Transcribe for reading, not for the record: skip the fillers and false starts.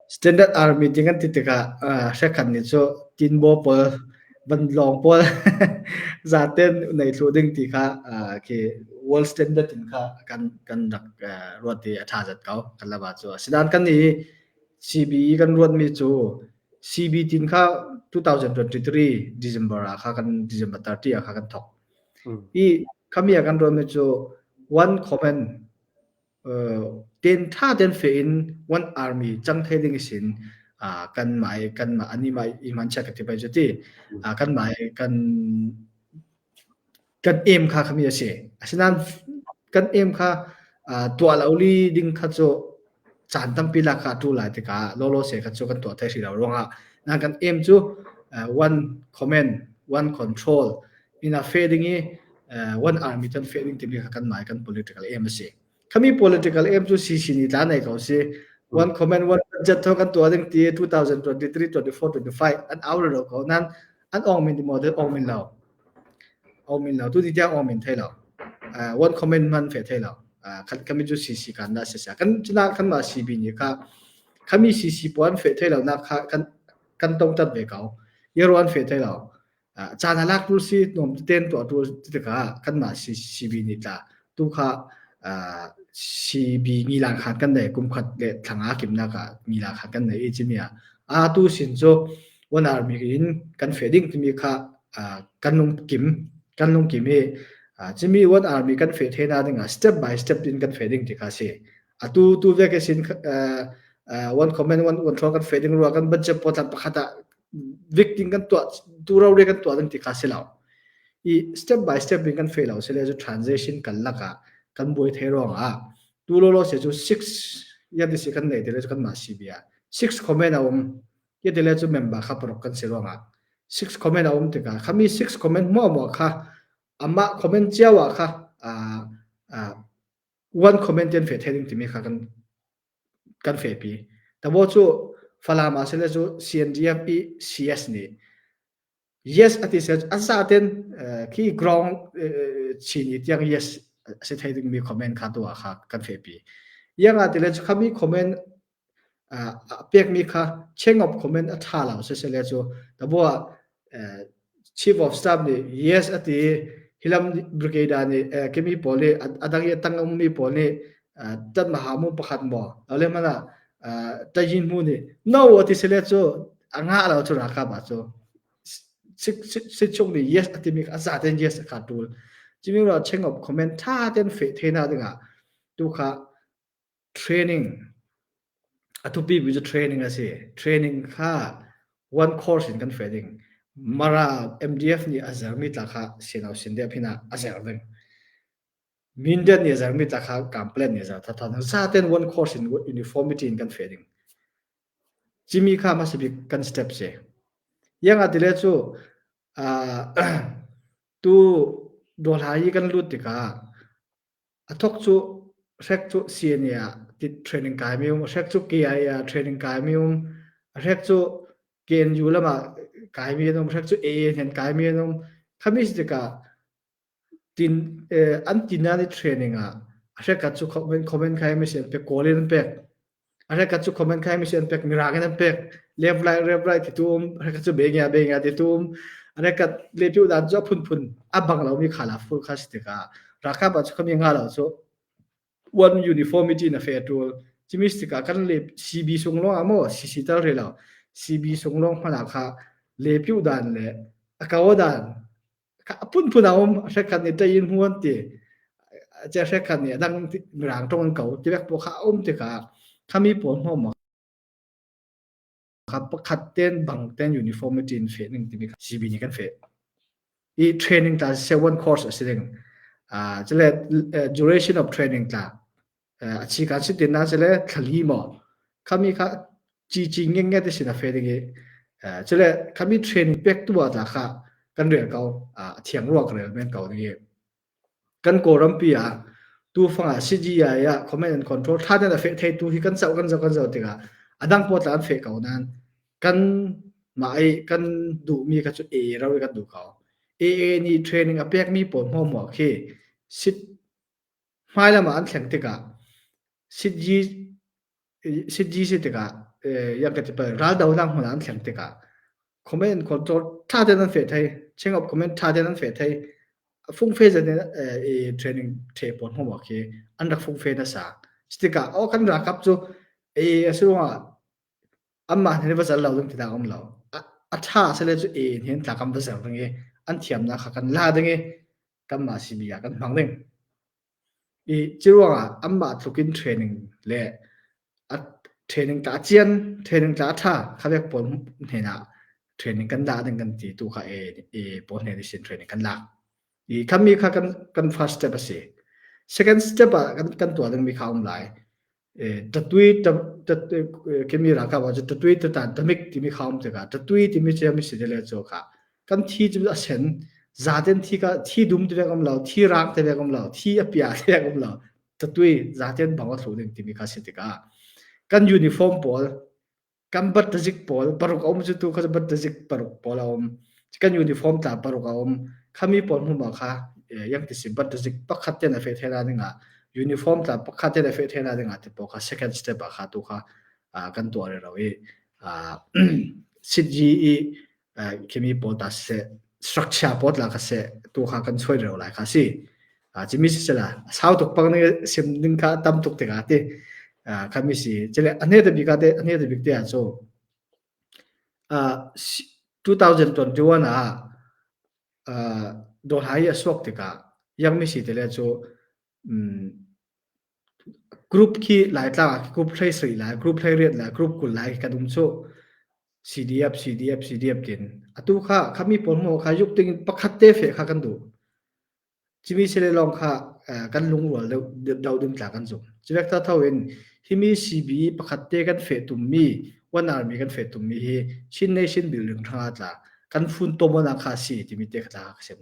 Standard Army ti kan ti tikah hrekhat nih cu tinbaw pawl vanlawng pawl zaten nei thlu ding ti kha khi world standard in kha kan kan rak ruat i a ṭha zat ko kan laba cu. Asinain kan i CBE kan ruatmi cu CB tin kha 2023 December ah kha kan December 30 ah kha kan thok. I khami ah kan ruatmi cu one command ten tha ten fe in one army cang thei ding sin kan mai kan ma ani mai i man cha ka ti bai ti kan mai kan kan aim kha khami a si. Asinain kan aim kha tuah lo li ding kha cu caan tampi lak kha tu lai tikah lolo se kha cu kan tuah thai hri lo ruangah na kan aim cu one command one control ina fe ding i one army tan fe ding timi kha kan mai kan political aim a si. Khami political aim cu CC ni tla nei ko si. One command one budget tho kan tuah ding ti 2023 24 25 an au ro ko nan an ong min ti model ong min lo. Ong min lo tu ti tiang ong min thei lo. One command man fe thei lo. Khat kami cu CC kan na se kan chuna kan ma CB ni kha khami CC puan fe thei lo na kha kan kan tong tat ve ko. Yero an fe thei lo. Caan a lak tul si nuam ten tuah tul tikah kanmah CB nih tla tu kha CB ngilang khan kan nei kum khat le thlanga kimnak ah ngilang khan kan nei i chimi ah a tu sin cu one army in kan fe ding timi kha kan lung kim kan lung kim i chimi one army kan fe the na ding ah step by step in kan fe ding ti kha si atu tu ve ke sin one comment one control kan fe ding ruwa kan budget potlan pakhat ah victim kan tuah tu ro re kan tuah ding ti kha si lo i step by step in kan fail lo sile cu transition kan lak ah kan buai thei ruang ah tu lo lo se cu six ya ti si kan nei te le cu kan mah si bia six comment a um ya te le cu member kha paruk kan si ruang ah six comment a um tikah khami six comment mo mo kha amah comment chiao ah kha one comment ten fe thei ding timi kha kan kan fehpi. Tabo cu Falam ah sile cu CNDF i CS nih yes ati se an sa ten khi ground chin i tiang yes si thei ding mi comment kha tu ah kha kan fehpi. Yang ah tile cu khami comment pek mi kha chain of comment a tha lo se sele cu tabo ah Chief of Staff nih yes a ti i hilam brigade nih kemi pawl nih a dang i a tang ummi pawl nih tat mahamu pakhat maw le hmanh ah tayin mu nih no a ti sile cu a ngah lo cu ralkap ah cu sichung nih yes a timi a za ten yes a kha tul cimi ro chain of command tha ten fe the na dingah tu kha Training a thupi bik cu training a si. Training kha one course in kan fe ding. Mara MDF nih a zermi tla kha sinau sin deuh phin ah a zer ding. Mindat nih a zermi tla kha Kamplet nih a zer thatha ding. Zaten one course in uniformity in kan fe ding. Cimi kha hmasa bik kan step si. Yang ah tile cu tu dawhla i kan lut tikah A thawk cu hrek cu CNA ah training kaimi um, hrek cu KIA ah training kaimi um, hrek cu KNU lam ah kaimi an um, hrek cu AA hen kaimi an um. Khami si tikah tin an tin i training ah hrek cu comment comment khai mi si an pek kawl in an pek. A hrek cu comment khai mi si an pek mirang in an pek. Left right left right ti tu um, hrek cu be ngia be ngia ti tu um. A hrek le tu dan cu a phunphun a bang lo mi khala ful kha si tikah ralkap ah cu khami nga lo cu one uniformity na fe tul chimi tikah kan le CB sung long amo CC tal re lo CB sung long hmana kha le piu dan le a kaw dan a phunphun a um hrekhat nih ṭei in hmu an ti che hrekhat nih a dang mirang ṭong an ko ti vek pawl kha a um tikah khami pawl hmawm kha pakhat ten bang ten uniformity in fe ning timi CB nih kan fe i training tla se one course a si ding cule duration of training tla a chi kan si tin na cule thlali maw khami kha ci ci nge nge te sin a fe ding i cule khami training pek tu ah tla kha kan rel ko a thiang ruak rel men ko ding i kan Kawlrampi ah tufang ah CGI ah command and control tha ten a feh thei tu hi kan zoh kan zoh kan zoh tikah a dang pawl tla an feh ko nain kan mah i kan duhmi kha cu AA ro i kan duh ko. AA nih training a pekmi pawl hmuahhmuah khi sit hmailam ah an thleng tikah sitji sitji si tikah. yang ka ti pa raldonak hmun ah an thleng tikah command and control tha ten an feh thei chain of command tha ten an feh thei fungfe zan i training the pawl hmu khi an rak fungfe nasa tikah o kan ralkap cu e asiloah anmah nih va zel lo ding ti dah um lo a tha sele cu e in hin tlakam va zer ding i an thiamnak kha kan la ding i kanmah CB ah kan hmang ding I curuangah anmah tlukin training le a training tla a cian, training tla a ṭha kha vek pawl hnenah training kan dah ding kan ti tu kha e, e pawl hnen sin training kan lak. I khami kha kan kan first step a si. Second step ah kan kan tuah dingmi kha um lai. Tatui kemi ralkap ah cun tatui tatan tamik timi kha um tikah tatui timi cu mi si le cu kha kan thi cu a sen zaten thi ka thi dum ti vek um lo thi rang te vek um lo thi a pia te vek um lo tatui zaten bang a thlu ding timi kha si tikah kan uniform pawl kan battazik pawl paruk a um cu tu kha battazik paruk pawl a um kan uniform tla paruk a um khami pawl hmu ma kha yang ti si battazik pakhat ten a fe thela dingah uniform tla pakhat ten a fe thela dingah te po kha second step ah kha tu kha kan tuah re ro i sitji i khimi pawl ta se structure pawl tla kha se tu kha kan choi reo lai kha si chimi si sela sau tuk pang ning sim ning kha tam tuk tikah ti khami si chile ane te bika te ane te bik te ah chu 2021 ah do hai a suak tikah yang mi si te le chu Group khi Laitlang ah group hlei sarih lai, group hlei riat lai, group 20 lai kan um cu. CDF, CDF, CDF tin. Atu kha khami pawl hmu kha yuk ting pakhat te fe kha kan duh. Cimi sile lawng kha kan lungrual deuh deuh ding tla kan zum. Civek tha tho in himi CB pakhat te kan fe tum mi, one army kan fe tum mi hi Chin Nation building thanga tla kan fun tomona kha si timi te kha tla ka sem.